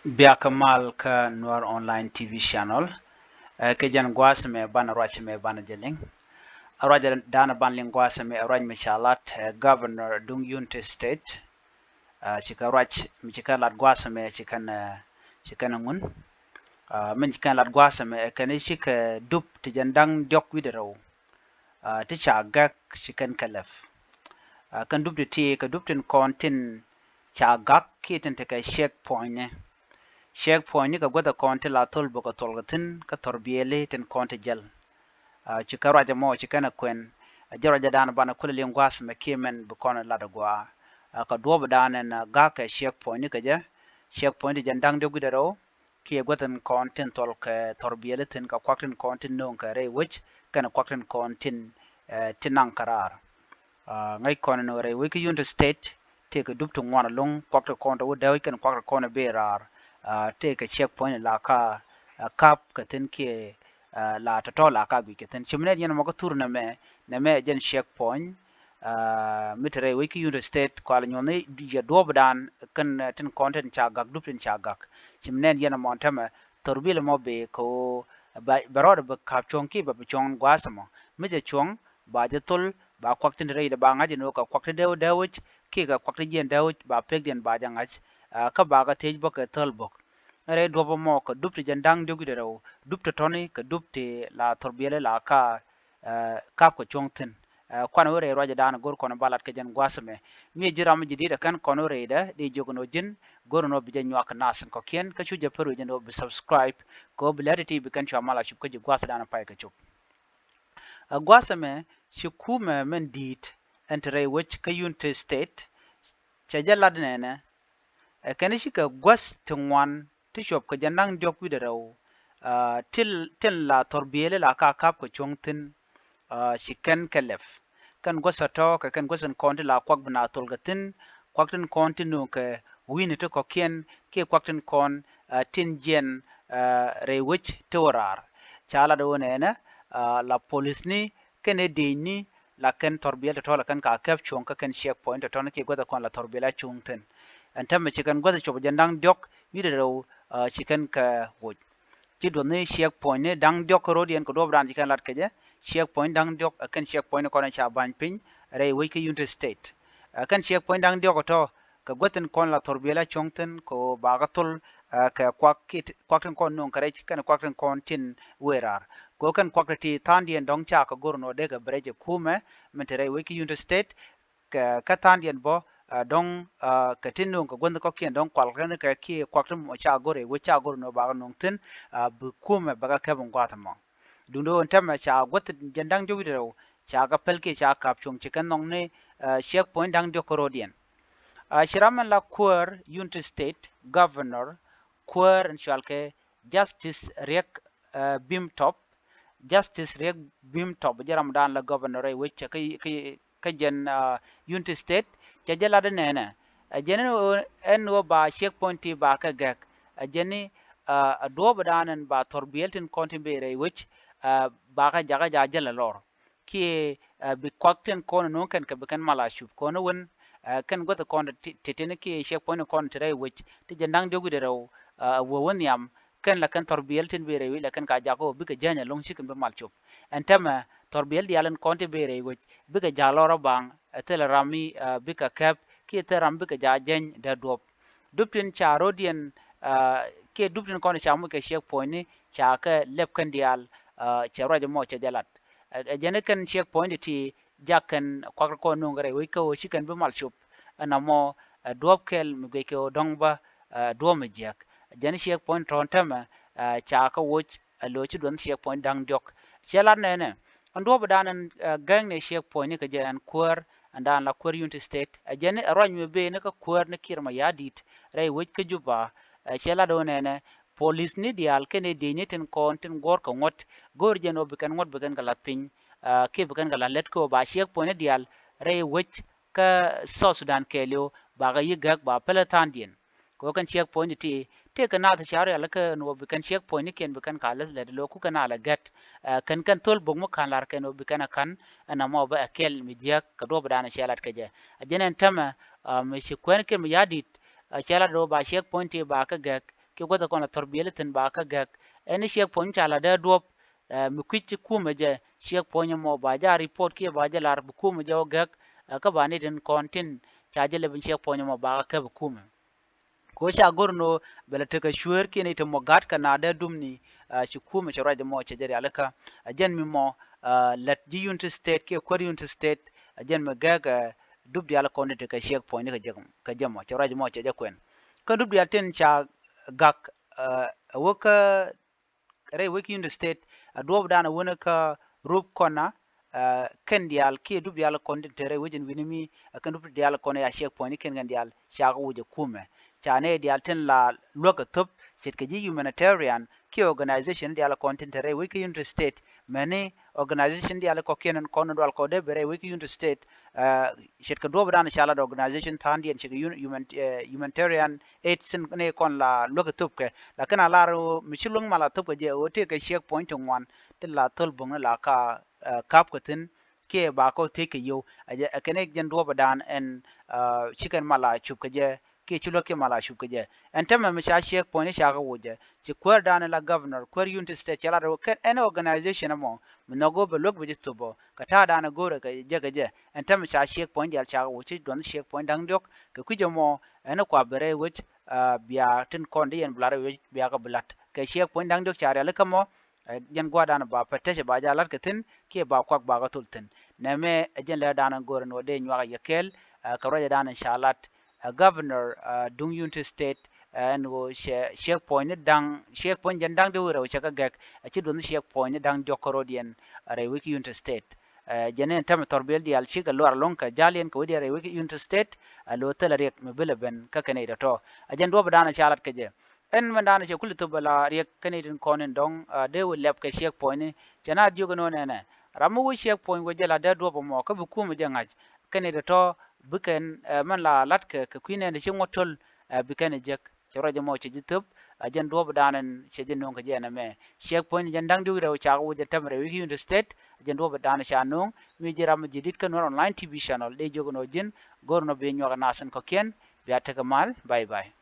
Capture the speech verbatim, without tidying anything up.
Biakä mal kä Nuer Online T V channel. Ɛ kɛ jɛn gua̱a̱th mɛ banɛ ruac mɛ banɛ jɛ liŋ. A ruac dan banɛ liŋ gua̱a̱th mɛ a ruac mɛ ca lat ɛ Governor duŋ Unity State. Ɛ cikɛ ruac mi cikɛ lat gua̱a̱th mɛ cikɛ nɛ cikɛ nɛ ŋun. Ɛ min cikɛ lat gua̱a̱th mɛ ɛ kɛn cikɛ dup ti jɛn da̱ŋ diɔ̱k wi̱dɛ rɛw. Ɛ ti ca gak cikɛn kɛ lɛp. Ɛ kɛn dup ti ti kɛ dup tin kɔn tin ca gak kiɛ tin tekɛ checkpoint ni. Checkpoint ni kɛ guäth kɔn ti la thol bok kɛ thol kɛ thin kä thɔr biɛli tin kɔn ti jɛl. Ɛ cikɛ ruac mɔ cikɛn ɛ kuɛn. Ɛ jɛ ruac dan banɛ kulɛ liŋ gua̱a̱th mɛ kiɛ mɛn bi kɔn lat gua̱a̱. Ɛ kɛ duɔp dan ɛn gak kɛ checkpoint ni kɛ jɛ. Checkpoint ti jɛn da̱ŋ diɔ̱k wi̱dɛ rɛw. Kiɛ guäth in kɔn tin thol kɛ thɔr biɛli thin kɛ kuak tin kɔn tin no̱o̱ŋ kɛ rɛy wec kɛn kuak tin kɔn tin ɛ tin naŋ kɛ raar. Ɛ ŋäc kɔn in rɛy wec kä Unity State tëë kɛ dup ti ŋuan ɛlɔ̱ŋ, kuak ti kɔn ti wä däwec kɛn kuak ti kɔn bi raar. Ɛ tëë kɛ checkpoint la ka ɛ kap kɛ thin kiɛ ɛ la tɔ̱tɔ̱ la ka guic kɛ thin. Ci mi nɛn yɛn mɔ kä thur nɛmɛ, nɛmɛ jɛn checkpoint. Ɛ mi te rɛy wec kä Unity State kual nyuɔ̱n ni yɛ duɔ̱ɔ̱p dan kɛn ɛ tin kɔn tin ca gak dup tin ca gak. Ci mi nɛn yɛn mɔ tämɛ thor bil mɔ bi kɛ ɣöö bɛ rɔɔdɛ bi ka̱p cuɔ̱ŋ kiɛ bɛ bi cuɔ̱ŋ gua̱a̱th mɔ mi jɛ cuɔ̱ŋ ba jɛ thol ba kuak tin te rɛy dɛ ba ŋa̱c ɛn ɣöö kɛ kuak ti dee wä dee wec kiɛ kɛ kuak ti jiɛn dee wec ba pekdiɛn ba jɛ ŋa̱c. Ɛ kä ba kɛ thiec bä kɛ thäl bok. Rɛy duɔ̱p mɔ kɛ dup ti jɛn da̱ŋ diɔ̱k wi̱dɛ rɛw dup ti tɔ̱ni kɛ dup ti la thor biɛli la ka ɛ kap kɛ cuɔ̱ŋ thi̱n. Ɛ kuan wä rɛy ruacdan go̱r kɔn ba lat kɛ jɛn gua̱a̱th mɛ. Mi ji̱ ram mi ji̱ di̱t ɛ kɛn kɔn wä rɛydɛ di jiök ɛn ɣöö ji̱n go̱r ɛn ɣöö bi jɛ nyuak kɛ nath in kɔ̱kiɛn kä cu jɛ pär wi̱c ɛn ɣöö bi subscribe kɛ ɣöö bi lɛt ti ti bi kɛn cua mal a cup kä ji̱ gua̱a̱thdan pay kɛ cop. Ɛ gua̱a̱th mɛ ci kumɛ mɛn di̱i̱t ɛn te rɛy wec kä Unity State cɛ jɛ lat nɛnɛ. Ɛ kɛn cikɛ guäth ti ŋuan ti cuɔp kɛ jɛn da̱ŋ diɔ̱k wi̱dɛ rɛw. Ɛ tin la thɔr biɛli la ka kap kɛ cuɔ̱ŋ thi̱n. Ɛ ci kɛn kɛ lɛp kɛn guäth a tɔ̱ kɛ kɛn guäth in kɔn ti la kuak bi na thol kɛ thi̱n, kuak tin kɔn ti no̱o̱ŋ kɛ wi̱ni ti kɔ̱kiɛn kiɛ kuak tin kɔn ɛ tin jiɛn ɛ rɛy wec ti wä raar. Ca lat wä nɛnɛ ɛ la polisni kɛn ɛ dëëcni la kɛn thɔr biɛl tɔ̱tɔ̱ la kɛn ka kɛp cuɔ̱ŋ kä kɛn checkpoint tɔ̱tɔ̱ ni kiɛ guäth a kɔn la thɔr biɛl a cuŋ thi̱n. Ɛn tämɛ ci kɛn guäth a cuɔp jɛn da̱ŋ diɔ̱k wi̱dɛ rɛw ɛ ci kɛn kɛ woc. Ci duɔth ni checkpoint ni da̱ŋ diɔ̱k kä ro̱diɛn kɛ duɔ̱ɔ̱pdan ci kɛn lat kɛ jɛ. Checkpoint da̱ŋ diɔ̱k ɛ kɛn checkpoint ni kɔn ca ba̱ny piny rɛy wec kä Unity State. Ɛ kɛn checkpoint da̱ŋ diɔ̱k ɛ tɔ̱ kɛ guäth tin kɔn la thor biɛl a cuɔ̱ŋ thi̱n kɛ ɣöö bakä thol ɛ kɛ kuak tin kɔn no̱o̱ŋ kɛ rɛc kɛn kuak tin kɔn tin wëë raar. Kɛ ɣöö kɛn kuak ti ti tha̱a̱ŋdiɛn dɔ̱ŋ ca kɛ go̱r nɔ dee kɛ bi rɛc ɛ kumɛ min te rɛy wec kä Unity State. Kɛ kä tha̱a̱ŋdiɛn bä ɛ dɔ̱ŋ ɛ kɛ tin no̱o̱ŋ kɛ guäth kɔ̱kiɛn dɔ̱ŋ kual kɛn kɛ kiɛ kuak ti mɔ ca go̱r ɛ wec ca go̱r nɔ bakä no̱o̱ŋ thi̱n ɛ bi kumɛ bɛ kɛ kɛp in gua̱a̱th ɛmɔ. Duundɛ ɣöö ɛn tämɛ ca guäth jɛn da̱ŋ diɔ̱k wi̱dɛ rɛw ca kɛ päl kiɛ ca ka̱p cuɔ̱ŋ ci kɛn nhɔk ni ɛ checkpoint da̱ŋ diɔ̱k kä ro̱diɛn. Ɛ ci ram ɛn la kuäär Unity State Governor kuäär ɛn cual kɛ Justice Riek ɛ Bim Top. Justice Riek Bim Top jɛ ramdan la Governor rɛy wec kä kä kä jɛn ɛ Unity State cɛ jɛ lat nɛnɛ. Ɛ jɛn ɛn ɣöö ba checkpoint ti ba kɛ gɛk. Ɛ jɛn ni ɛ duɔ̱ɔ̱pdan ɛn ba thɔr biɛl tin kɔn tin bëë rɛy wec ɛ ba kɛ jakä ja jɛ lɛ lɔr. Kiɛ ɛ bi kuak tin kɔn no̱o̱ŋ kɛn kɛ bi kɛn mal a cup kɔn wän ɛ kɛn guäth kɔn ti tin kiɛ checkpoint kɔn ti rɛy wec ti jɛn da̱ŋ diɔ̱k wi̱dɛ rɛw ɛ wä wä nhiam. Kɛn la kɛn thɔr biɛl tin bëë rɛy wec la kɛn ka jakä wä bikɛ jäny ɛlɔ̱ŋ ci kɛn bi mal cop. Ɛn tämɛ thɔr biɛl diaal in kɔn ti bëë rɛy wec bikɛ ja̱ lɔr a baŋ ɛ thilɛ ram mi ɛ bikɛ kɛp kiɛ thilɛ ram bikɛ ja̱ jäny dee duɔ̱p. Dup tin ca ro̱diɛn ɛ kiɛ dup tin kɔn ca moc kɛ checkpoint ni ca kɛ lɛp kɛn diaal ɛ cɛ ruac ɛmɔ cɛ jɛ lat. Ɛ jɛn ni kɛn checkpoint ti jak kɛn kuak ti kɔn no̱o̱ŋ kɛ rɛy wec kä ɣöö ci kɛn bi mal cop. Ɛn ɛmɔ ɛ duɔ̱ɔ̱p kɛl mi guic kɛ ɣöö dɔ̱ŋ bä ɛ duɔ̱ɔ̱p mi jiäk. Jɛn checkpoint tɔ̱ɔ̱n tämɛ ɛ ca kä woc ɛ lo̱c ci duɔth checkpoint da̱ŋ diɔ̱k. Cɛ lat nɛnɛ ɛn duɔ̱ɔ̱pdan ɛn ɛ gäŋni checkpoint ni kɛ jɛ ɛn kuäär ɛn daan la kuäär Unity State. Ɛ jɛn ni ɛ ruac mi bëë ni kä kuäär ni Kiir Mayardit rɛy wec kä Juba. Ɛ cɛ lat ɣöö nɛnɛ polisni diaal kɛnɛ diecni tin kɔn tin guɔ̱ɔ̱r kɛ ŋuɔ̱t go̱o̱r jɛn ɣöö bi kɛn ŋuɔ̱t bi kɛn kɛ la̱th piny. Ɛ kiɛ bi kɛn kɛ la̱th lät kä ɣöö ba checkpoint ni diaal rɛy wec kä South Sudan kɛɛliw bakɛ yi̱ gäk ba pälä tha̱a̱ŋdiɛn. Kɛ ɣöö kɛn checkpoint ti tëëkɛ naath ca rial kɛ ɛn ɣöö bi kɛn checkpoint ni kiɛn bi kɛn ka läth lät lo̱o̱k ku kɛn a lɛ gɛt. Ɛ kɛn kɛn thöl bok mi ka̱n la̱r kɛn ɣöö bi kɛn a ka̱n ɛn ɛmɔ bä ɛ kɛl mi jiäk kɛ duɔ̱ɔ̱pdan cɛ lat kɛ jɛ. Ɛ jɛn ɛn tämɛ ɛ mi ci kuɛn Kiir Mayardit ɛ cɛ lat ɣöö ba checkpoint ti ba kɛ gɛk. kiɛ gua̱th ɛ kɔn la thɔr biɛli thi̱n ba kä gɛk. Ɛn i̱ checkpoint ca la dee duɔ̱p, ɛ, mi kui̱c ci kumɛ jɛ checkpoint ɛmɔ ba jɛ a report kiɛ ba jɛ lar bi kumɛ jɛ wä gɛk, ɛ, kä ba ni tin kɔn tin ca jɛ lɛ bin checkpoint ɛmɔ ba kä kɛ bi kumɛ. Ko ca go̱r ni ɣöö bɛ lɛ tekɛ cueer kiɛ ni te mɔ gat kɛ na dee dumni, ɛ, ci kumɛ cɛ ruac ɛmɔ cɛ jɛ rialikä. Ɛ jɛn mi mɔ, ɛ, lät ji̱ Unity State kiɛ kuäär Unity State, ɛ jɛn mi gɛk, ɛ, dup diaal kɔn ti tekɛ checkpoint ni kɛ jɛ, kɛ jɛ mɔ cɛ ruac ɛmɔ cɛ jɛ kuɛn. Kä dup diaal tin ca gak, ɛ, ɛ wä kä rɛy wec Unity State, ɛ duɔ̱ɔ̱p dan ɛ wä ni kä Rup Kɔna, ɛ, kɛn diaal kiɛ dup diaal kɔn tin te rɛy wec in wi̱ni mi, ɛ kɛn dup diaal kɔn ya checkpoint ni kɛn kɛn diaal ca kɛ wuc ɛ kumɛ. Ca nɛy diaal tin la luäk ɛ thöp ce̱tkɛ ji̱ humanitarian kiɛ organization diaal kɔn tin te rɛy wec kä Unity State. Mɛni organization diaal kɔ̱kiɛn kɔn dual kɔ dee ben rɛy wec kä Unity State, ɛ, ce̱tkɛ duɔ̱ɔ̱p dan ca lat organization tha̱a̱ŋdiɛn ce̱tkɛ un-, human-, ɛ, humanitarian aid tin ni kɔn la luäk ɛ thöpkɛ. Lakin a lar ɣöö mi ci luäk mal a thöpkɛ jɛ ɣöö tëëkɛ checkpoint ti ŋuan tin la thöl bo̱ŋni la ka, ɛ, ka̱pkɛ thi̱n kiɛ ba kɔ thiec kɛ yio̱w. Ɛ jɛ, ɛ kɛn i̱ jɛn duɔ̱ɔ̱p dan ɛn, ɛ, ci kɛn mal a cup kɛ jɛ kiɛ ci luäk kiɛ mal a cup kɛ jɛ. Ɛn tämɛ mi ca checkpoint ni ca kɛ wuc jɛ, ci kuäär dan la governor, kuäär Unity State cɛ lat ɣöö kɛn any organization ɛmɔ mi nhɔk ɣöö bɛ luäk bi jɛ thöp ɔ kɛ ta̱a̱ dan ɛ go̱o̱rɛ kɛ jɛ kɛ jɛ. Ɛn tämɛ ca checkpoint diaal ca kɛ wuc, ci duɔth checkpoint da̱ŋ diɔ̱k kɛ kui̱c ɛmɔ. Ɛn ɛ kua ben rɛy wec, ɛ, bia tin kɔn di yɛn bi lar rɛy wec bia kɛ bi la̱t kɛ checkpoint da̱ŋ diɔ̱k ca rialikä mɔ. Ɛ jɛn gua̱a̱r dan ba pɛtɛcɛ ba jɛ a la̱t kɛ thi̱n kiɛ ba kuak ba kɛ thol thi̱n. Nɛmɛ ɛ jɛn lɛr dan ɛ go̱o̱rɛ ni wä dee nyuak ɛ yɛ kɛɛl, ɛ, kɛ ruacɛ dan ɛ ca lat, ɛ, governor, ɛ, duŋ Unity State, ɛ, ɛn ɣöö cɛ checkpoint ni da̱ŋ, checkpoint jɛn da̱ŋ diɔ̱k rɛw cɛ kɛ gɛk, ɛ, ci duɔth checkpoint ni da̱ŋ diɔ̱k kärɔ̱diɛn rɛy wec Unity State. Ɛ, jɛn ɛn tämɛ thɔrbiɛl diaal cikɛ luar ɛlɔ̱ŋ kɛ ja̱liɛn kɛ wec diaal rɛy wec Unity State, ɛ, lo̱ thilɛ riɛk mi bi lɛ ben kä kɛn nɛy tɔ̱tɔ̱. Ɛ jɛn duɔ̱ɔ̱p dan ɛ ca lat kɛ jɛ. Ɛn mɛn dan cɛ kul thop bɛ la riɛk kɛn nɛy tin kɔn in dɔ̱ŋ, ɛ, dee wä lɛp kɛ checkpoint ni cɛ na jiök ɛn ɣöö nɛnɛ ram mi wä checkpoint wä jɛ la dee duɔ̱ɔ̱p ɛmɔ kä bi kumɛ jɛ ŋa̱c kɛn nɛy tɔ̱tɔ̱ bi kɛn, ɛ, mɛn la la̱t kɛ, kɛ kui̱ nɛn ci ŋuɔ̱t töl, ɛ, bi kɛn ɛ jek. Cɛ ruac ɛmɔ cɛ ji̱ thöp, ɛ, jɛn duɔ̱ɔ̱p dan ɛn cɛ ji̱ nööŋ kɛ jɛ ɛn ɛmɛ. Checkpoint jɛn da̱ŋ diɔ̱k rɛw cakɛ wä jɛ tämɛ rɛy wec Unity State, jɛn duɔ̱ɔ̱p dan ca nööŋ. Mi ji̱ ram mi ji̱ di̱t kä Nuer Online T V channel dee jiök ɛn ɣöö ji̱n go̱r nɔ bi nyuak ɛ nath in kɔ̱kiɛn. Bia tekɛ mal. Bye bye.